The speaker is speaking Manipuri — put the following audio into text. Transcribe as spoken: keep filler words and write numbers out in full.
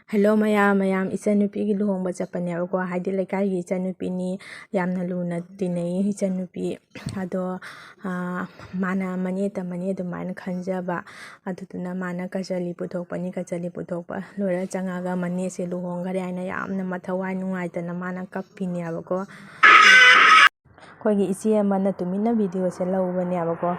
ꯍꯦꯜꯂꯣ ꯃꯌꯥꯝ, ꯃꯌꯥꯝ, ꯏꯆꯟꯅꯨꯄꯤꯒꯤ ꯂꯨꯍꯣꯡꯕ ꯆꯠꯄꯅꯦꯕꯀꯣ, ꯍꯥꯏꯗꯤ ꯂꯩꯀꯥꯏꯒꯤ ꯏꯆꯟꯅꯨꯄꯤꯅꯤ, ꯌꯥꯝꯅ ꯂꯨꯅ ꯇꯤꯟꯅꯩ ꯏꯆꯟꯅꯨꯄꯤ꯫ ꯑꯗꯣ, ꯑꯥ, ꯃꯥꯅ ꯃꯅꯦ ꯇꯝꯃꯅꯤ ꯑꯗꯨꯃꯥꯏꯅ ꯈꯟꯖꯕ, ꯑꯗꯨꯗꯨꯅ ꯃꯥꯅ ꯀꯆꯂꯤ ꯄꯨꯊꯣꯛꯄꯅꯤ, ꯀꯆꯂꯤ ꯄꯨꯊꯣꯛꯄ ꯂꯣꯏꯔ ꯆꯪꯉꯒ ꯃꯅꯦꯁꯦ ꯂꯨꯍꯣꯡꯈꯔꯦ ꯍꯥꯏꯅ ꯌꯥꯝꯅ ꯃꯊꯋꯥꯏ ꯅꯨꯡꯉꯥꯏꯇꯅ ꯃꯥꯅ ꯀꯞꯄꯤꯅꯦꯕꯀꯣ꯫ ꯑꯩꯈꯣꯏꯒꯤ ꯏꯆꯦ ꯑꯃꯅ ꯇꯨꯃꯤꯟꯅ ꯚꯤꯗꯤꯑꯣꯁꯦ ꯂꯧꯕꯅꯦꯕꯀꯣ꯫